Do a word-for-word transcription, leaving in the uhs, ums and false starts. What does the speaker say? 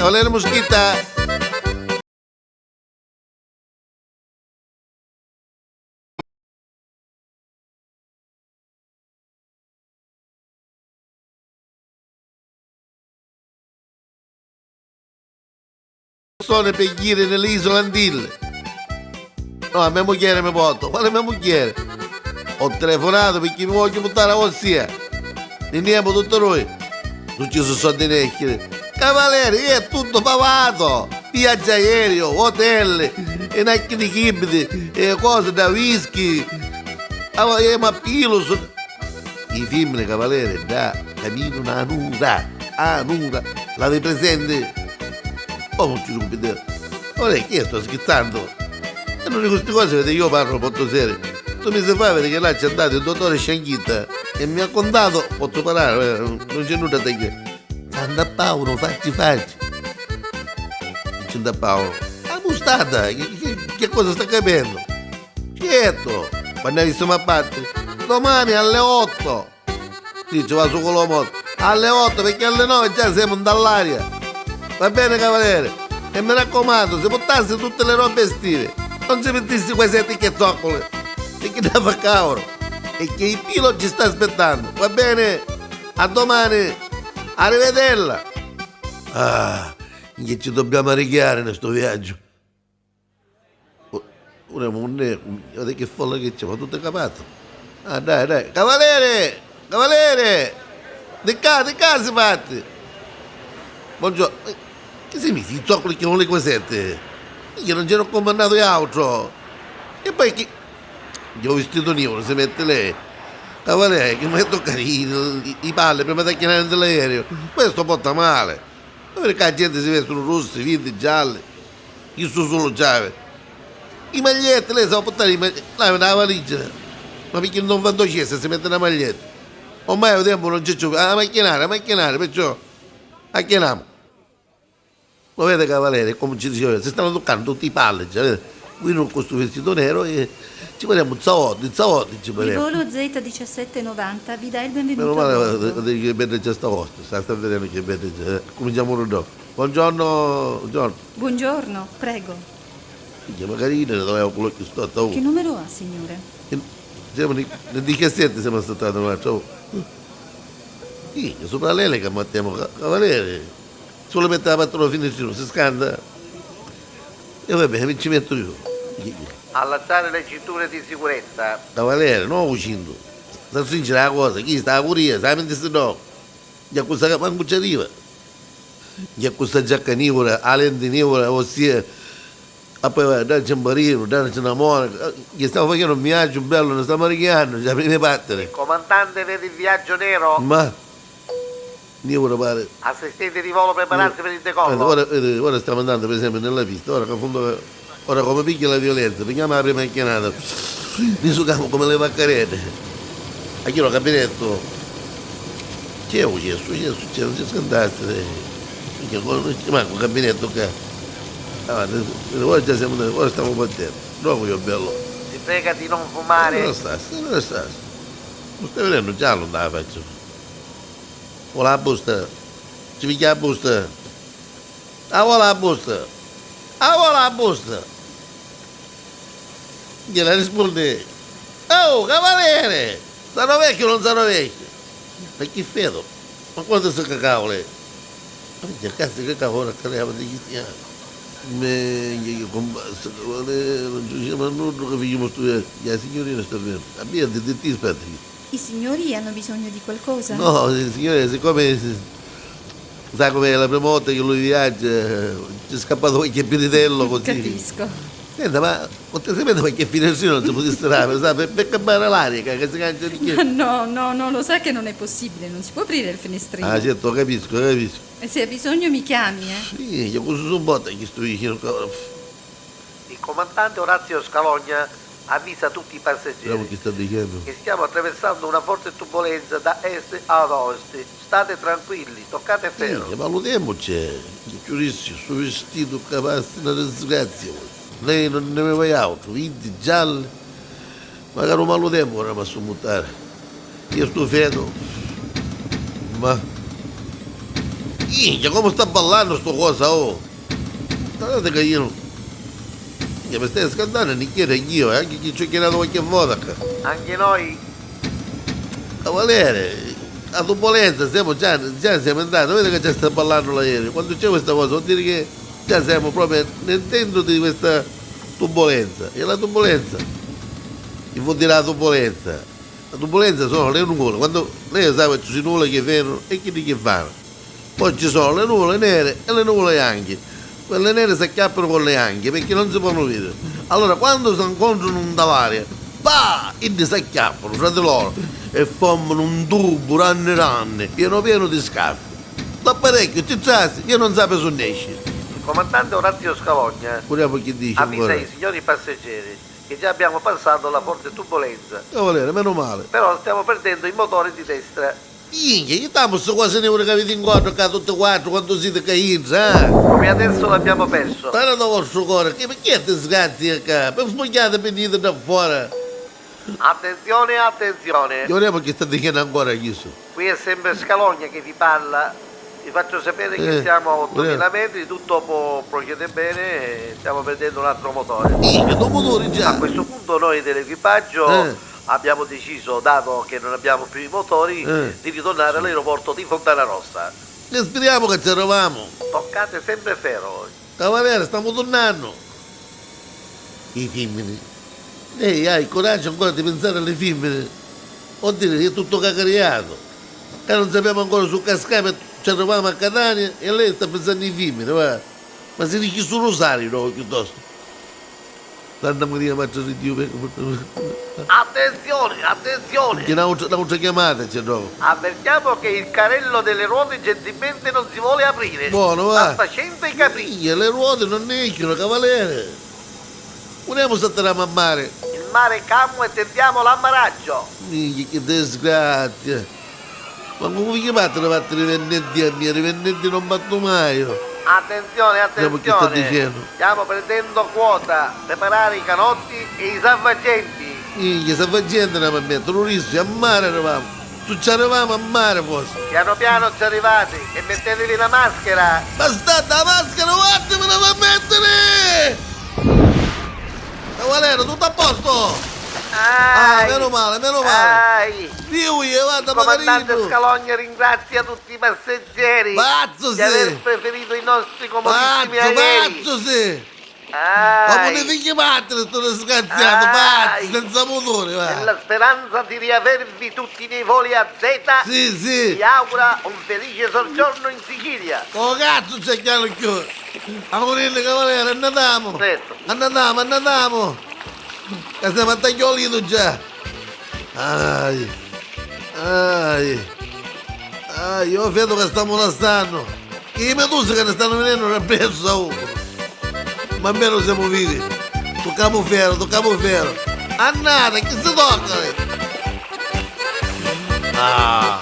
Valeriu Muschitta. Sona pi jiri nni l'isula Antille. No, a me mugghieri mi portu. Quali me mugghieri? Ho telefonato picchì mi vogghiu purtari a vossia. Nni jemu tutti dui. Nun ci su soddi nesciri. Cavaleri, è tutto pavato. Viaggi aereo, hotel, e nacchi di chibiti, e cose da whisky. Ava-, jemu a Pilusu. I fimmini, cavaleri, dda caminunu a nura, a nura. L'avi prisenti? Oh, non ci dubiti. Ora chi è, sto schizzandu? E non di questi cosi, vedi, io parlo molto serio. Tu mi si fa vedere che là c'è andato il dottore Scianchitta e mi ha contato, posso parlare, eh, non c'è nulla da dire. Santa Paolo, facci, facci. Dice Santa Paolo, la mustata, che, che, che cosa sta capendo? Certo, quando arriviamo a parte, domani alle otto. Dice, va su con la moto. Alle otto, perché alle nove già siamo in dall'aria. Va bene, cavaliere? E mi raccomando, si portassi tutte le robe estive, non si mettessi quei sette che zoccoli, perché da fa cavolo. E che il Pilo ci sta aspettando. Va bene? A domani. Arrivedella. Ah, che ci dobbiamo arricchiare in sto viaggio. Ora, munne, guarda che folla che c'è, ma tutto è capato. Ah, dai, dai. Cavaliere! Cavaliere! Di qua, di qua si fatti! Buongiorno. Eh, che si misi i zoccoli che non le cosette? Io non c'ero comandato io altro. E poi chi... Io ho vestito nero, si mette lei. Cavaliere, che mi tocca i, i, i palle prima di acchianare dentro l'aereo. Questo porta male. Ma perché la gente si vestono rossi, verdi, gialli? Io sto solo giave. I maglietti, lei sa portare i maglietti, là è una valigia. Ma perché non fa due cesse se mette una maglietta? Ormai è tempo non c'è più. A macchinare, a macchinare, perciò acchianiamo. Lo vede, cavaliere, come ci diceva, si stanno toccando tutti i palli, cioè, vede? Qui non con sto vestito nero e ci parliamo zavotti, zavotti ci Il parliamo. Volo Z diciassette novanta vi dà il benvenuto Meno a male bordo. Eh, che vede già sta vostra, sta, sta vedendo che vede già. Eh, cominciamo noi dopo. Buongiorno, buongiorno. Buongiorno, prego. Minchia, ma carina, la doveva con l'occhio storto, oh. Che numero ha, signore? Che, siamo nei, nei diciassette siamo stati un'altra, oh. Minchia, sopra l'elica mettiamo, ca-, cavaliere. Solo mette la pattuglia finestrino, si scanda. E va bene, mi ci metto io. Allacciare le cinture di sicurezza. Cavaliere, no, Ucindu. Sta sincera la cosa, chi sta a curia, sa mentiste dopo. Già questa manco ci arriva. Già questa giacca nivora, a lente nivora, ossia, e poi va, dacci un parino, dacci una monaca. Che stiamo facendo un viaggio bello, non stiamo arricchiando, già prima di battere. Il comandante vede il viaggio nero. Ma Dio vuole fare. Assistente di volo, prepararsi per il decollo. Guarda, ora, eh, ora stiamo andando, per esempio, nella pista. Ora che fondo, ora come piglia la violenza, pigliamo la prima acchianata. Li sucamo come le vaccarelle. A chi lo gabinetto? C'è un cesso, c'è successo, c'è scandazzo. Perché non c'è manco un gabinetto qua. Avanti, ora già siamo, ora stiamo partendo. Dopo io bello. Si prega di non fumare. Non sta, non sta. Non stai vedendo giallo dalla faccia? Vuole la busta? Ci piglia la busta? Ah, vuole la busta? Ah, vuole la busta? Gliela risponde: "Oh, cavaliere! Sarò vecchio o non sarò vecchio?" Ma chi fedo? Ma quanto si cacavole? Ma minchia, cazzo, che cavolo, che leva di cristiano? Minchia, che combasso, cavaliere, non ci siamo a nulla che facciamo studiare. La signorina sta bene. La mia, di, di, di, aspetta. I signori hanno bisogno di qualcosa? No, signore, siccome sa com'è, la prima volta che lui viaggia, ci è scappato qualche piritello così. Capisco. Senta, ma non ti si vede qualche finestrino, non si può distrarre, sa, per, per campare l'aria, che, che si cancia di Ma no, no, no, lo sa che non è possibile, non si può aprire il finestrino. Ah, certo, capisco, capisco. E se ha bisogno mi chiami, eh. Sì, io così sono botta che sto vicino. Il comandante Orazio Scalogna avvisa tutti i passeggeri Vediamo chi sta dicendo. Che stiamo attraversando una forte turbolenza da est ad ovest. State tranquilli, toccate ferro. Minchia, ma lu tempu c'è. Giurissi, sto vestito qua passa una disgrazia. Lei non ne aveva altro, vidi gialli. Magari un malu tempo ora mi a summuttare. Io sto feto. Ma Minchia, comu sta ballannu stu cosa, oh! Guardate che io... Minchia, mi stai scantando, Nichiera, anch'io, eh, anche chi ci ho chiamato qualche volta qua. Anche noi. Cavaliere, la turbolenza, siamo già, già siamo entrati, vedi che già sta ballannu l'aereo. Quando c'è questa cosa vuol dire che già siamo proprio nel centro di questa turbolenza. E la turbolenza, chi vuol dire la turbolenza? La turbulenza sono le nuvole, quando lei sa che ci sono nuvole che vengono e chi che fanno. Poi ci sono le nuvole nere e le nuvole bianche. Quelle nere si acchiappano con le bianche perché non si possono vedere. Allora, quando si incontrano in l'aria, pa! Iddi si acchiappano fra di loro e formano un tubo ranni ranni, pieno pieno di scarfe. L'apparecchio ti trasi e non sape su nesci. Il comandante Orazio Scalogna. Pure chi dice avvisa ancora? I signori passeggeri che già abbiamo passato la forte turbolenza. Cavaliere, meno male. Però stiamo perdendo il motore di destra. Minchia, chi tanto sto quasi nero che avete in corda qua tutti quattro quando siete che entra, eh? Proprio adesso l'abbiamo perso. State da vostro cuore, che perché disgrazia qua? Per sbagliate venite da fuori. Attenzione, attenzione. Io non è perché sta dicendo ancora chi so. Qui è sempre Scalogna che vi parla. Vi faccio sapere che siamo a ottomila metri, tutto può procedere bene, stiamo perdendo un altro motore. Minchia, due motori già. A questo punto noi dell'equipaggio abbiamo deciso, dato che non abbiamo più i motori, di ritornare all'aeroporto di Fontana Rossa. E speriamo che ci arriviamo. Toccate sempre ferro. Cavaliere, stiamo tornando. I fimmini. Ehi, hai coraggio ancora di pensare alle fimmine? Vuol dire che è tutto cacariato. E non sappiamo ancora su cascare, ci arriviamo a Catania e lei sta pensando ai fimmini, va. Ma si dici stu rosario, no, piuttosto. Santa Maria, Madre di Dio, prega per noi. Attenzione, attenzione! Che n'altra, n'altra chiamata c'è, no? Avvertiamo che il carrello delle ruote gentilmente non si vuole aprire. Buono, va. Sta facendo i capricci. Minchia, le ruote non ne escono, cavaliere. Poniamo saltare a mare. Il mare è calmo e tendiamo l'ammaraggio. Minchia, che disgrazia. Ma comu vi chiamate, non fate rivernetti a mia, rivernetti non batto mai io. Attenzione, attenzione. Vediamo che sta dicendo. Stiamo perdendo quota. Preparare i canotti e i salvagenti. Minchia, salvagenti non mi metto, non rischio, a mare arriviamo. Tu ci arriviamo a mare forse. Piano piano ci arrivate e mettetevi la maschera. Ma state la maschera, un attimo, non mi mettere! Cavaliere, tutto a posto? Ah, meno male, meno male. Ai. Dio, io vado, comandante Macarino. Scalogna ringrazia tutti i passeggeri di aver preferito i nostri comodissimi aerei. Pazzo, pazzo, sì. Ma pure ti chiamate sto disgraziato, pazzo, senza motore, va. Nella speranza di riavervi tutti nei voli a Z, sì, sì, vi augura un felice soggiorno in Sicilia. Oh, cazzo, c'è chiaro più. Amorino, cavaliere, annatiamo. Certo. Annatiamo, annatiamo. Che siamo a tagliolino già. Ai, ai, ai, io vedo che stiamo lassando. Che i medusi che ne stanno venendo appresso, oh. Ma almeno siamo vivi. Tocchiamo ferro, tocchiamo ferro. Annata, chi si tocca? Ah.